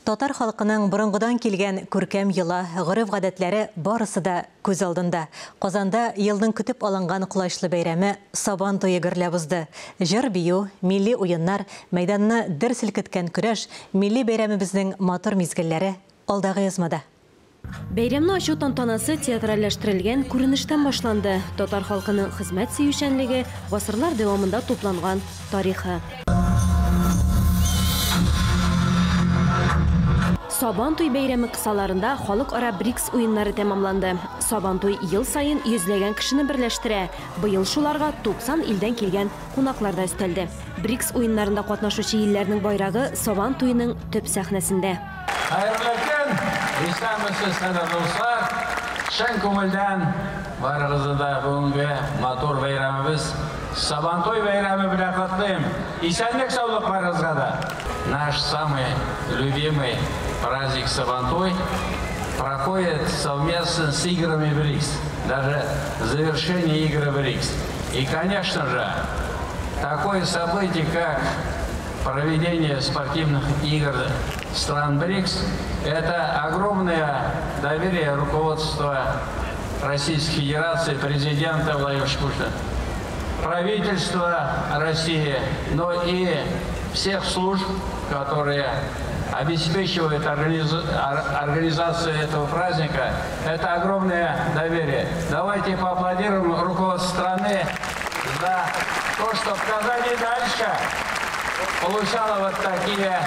Татар халкының борынгыдан килгән күркәм йола, гореф-гадәтләре барысы да күз алдында. Казанда елның көтеп алынган колачлы бәйрәме Сабан туе гөрләп узды. Җыр-бию, милли уеннар, мәйданны дер селкеткән көрәш, милли бәйрәмебезнең матур мизгелләре алдагы язмада. Бәйрәмне ачу тантанасы театральләштерелгән күренештән башланды. Татар халкының хезмәт сөючәнлеге, гасырлар дәвамында тупланган тарихы. Сабан туй бәйрәме кысаларында халыкара БРИКС уеннары тәмамланды. Сабан туй ел саен йөзләгән кешене берләштерә. Быел шуларга 90 илдән килгән кунаклар да өстәлде. БРИКС уеннарында катнашучы илләрнең байрагы Сабан туеның төп сәхнәсендә. Хәерле көн! Исәнмесез, кадерле дуслар! Чын күңелдән барыгызны да бүгенге матур бәйрәмебез Сабантуй бәйрәме белән котлыйм. Исәнлек, саулык барыгызга да. Наш самый любимый праздник Сабантуй проходит совместно с играми БРИКС, даже завершение игры БРИКС. И, конечно же, такое событие, как проведение спортивных игр стран БРИКС, это огромное доверие руководства Российской Федерации, президента Владимира Путина, правительства России, но и всех служб, которые обеспечивают организацию этого праздника. Это огромное доверие. Давайте поаплодируем руководству страны за то, что в Казани дальше получала вот такие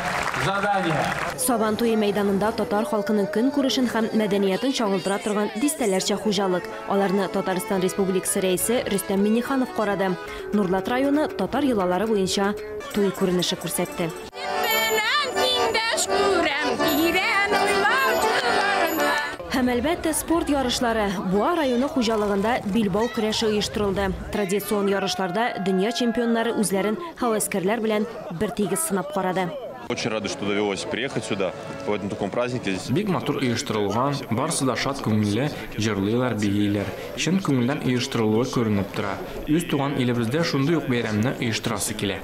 задания. Сабан туе мәйданында татар халкының көнкүрешен һәм мәдәниятен чагылдыра торган дистәләрчә хуҗалык. Аларны Татарстан Республикасы рәисе Рөстәм Миңнеханов карады. Нурлат районы татар йолалары буенча туй күренеше күрсәтте. Белән тиңдәш күрәм тирән уйлаучыларны. Һәм, әлбәттә, спорт ярышлары. Буа районы хуҗалыгында билбау көрәше оештырылды. Традицион ярышларда дөнья чемпионнары үзләрен һәвәскәрләр белән бертигез сынап карады. Очень рады, что довелось приехать сюда, в этом таком празднике. Здесь Бик матур оештырылган, барысы да шат күңелле, җырлыйлар, бииләр. Чын күңелдән оештырылуы күренеп тора. Үз туган илебездә шундый ук бәйрәмне оештырасы килә.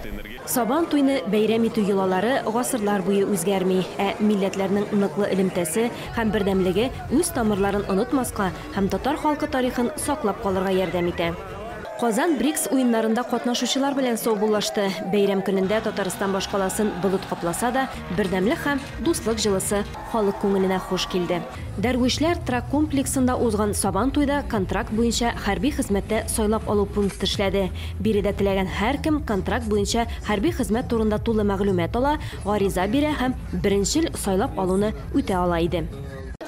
Сабан туйны бәйрәм итү йолалары гасырлар буе үзгәрми, ә милләтләрнең ныклы элемтәсе һәм бердәмлеге үз тамырларын онытмаска һәм татар халкы тарихын саклап калырга ярдәм итә. Казан БРИКС уеннарында катнашучылар белән саубуллашты. Бәйрәм көнендә Татарстан башкаласын болыт капласа да, бердәмлек һәм дуслык җылысы халык күңеленә хуш килде. Дәрвишләр торак комплексында узган Сабан туйда контракт буенча хәрби хезмәттә сайлап алу пункты эшләде. Биредә теләгән һәркем контракт буенча хәрби хезмәт турында тулы мәгълүмат ала, гариза бирә һәм беренчел сайлап алуны үтә ала иде.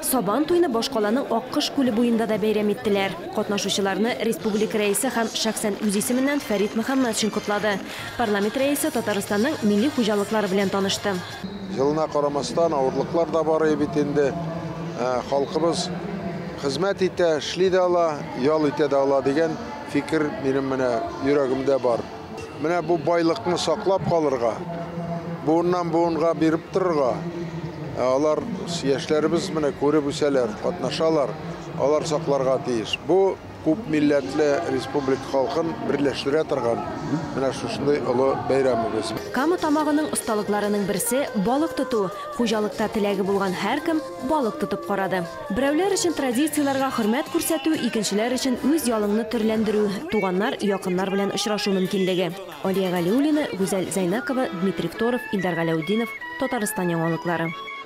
Сабан туйны башкаланың Аккош күле буенда да бәйрәм иттеләр. Катнашучыларны республика рәисе һәм шәхсән үз исеменнән Фәрит Мөхәммәтшин котлады. Парламент рәисе Татарстанның милли хуҗалыклары белән танышты. Елына карамастан авырлыклар да бар бит инде. Халкыбыз хезмәт итә, эшли дә ала, ял итә дә ала дигән фикер минем менә йөрәгемдә бар. Менә бу байлыкны саклап калырга, буыннан буынга биреп торырга, алар яшьләребез менә күреп үсәләр, катнашалар, алар сакларга тиеш. Бу күп милләтле республика халкын берләштерә торган менә шушындый олы бәйрәмебез. Кама Тамагының осталыкларының берсе балык тоту. Хуҗалыкта теләге булган һәркем балык тотып карады. Берәүләр өчен традицияләргә хөрмәт күрсәтү, икенчеләр өчен үз ялыңны төрләндерү, туганнар, якыннар белән очрашу мөмкинлеге. Алия Галиуллина, Гүзәл Зәйнакова, Дмитрий Второв, Илдар Галәүдинов, Татарстан яңалыклары.